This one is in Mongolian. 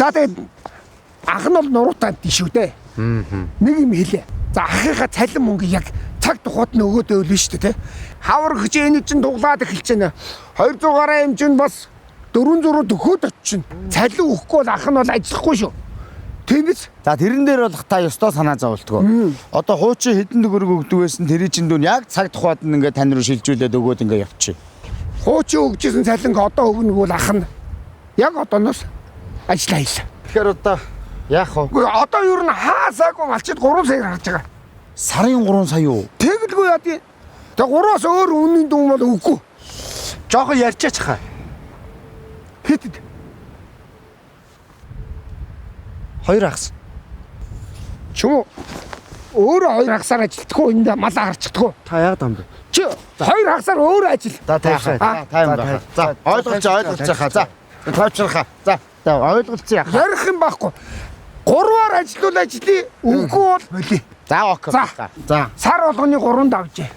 За, тэгээд ах нь бол нуруутай амт шүү дээ. Нэг юм хэлээ. За, ахыхаа цалин мөнгө яг цаг тухайд нь өгөөд байвал шүү дээ, тэ. Хавар хичээний чинь дуглаад эхэлж байна. 200 гаруй юм чинь бас 400 руу төхөөд очино. Цалин өгөхгүй бол ах нь бол ажиллахгүй шүү. Тийм биз? За, тэрэн дээр болох та ёстой санаа зовлтгоо. Одоо хуучин хэдэн төгрөг өгдөг байсан, тэрий чинь дүүн яг цаг тухайд нь ингээд тань руу шилжүүлээд өгөөд ингээд явчих. Хуучин өгчсэн цалинг одоо өгнө бол ах нь яг одооноос ажиллаа хийлээ. Тэгэхээр одоо яах вэ? Үгүй, одоо ер нь хаасаагүй малчид 3 сая гарч байгаа. Сарын 3 сая юу? Тэгэлгүй яа тий. Тэгээ 3-аас өөр үнийн дүн бол үгүй. Жохон ярьчаач хаа. Хэтэд? 2 хагас. Ч юм уу? Өөрөө 2 хагасаар ажилтгүй, энд малаа харчихдаггүй. Та яагаад юм бэ? Чи 2 хагасаар өөрөө ажил. За, тайвшраа. А? Тайван байх. За, ойлголцоо, ойлголцоо хаа. За, тайвшрах. За, за, ойлголцсон яах. Ярих юм байхгүй. 3-аар ажиллуул ажиллая, үгүй бол болий. За, окей. За. За. Сар болгоны 3-нд авчээ.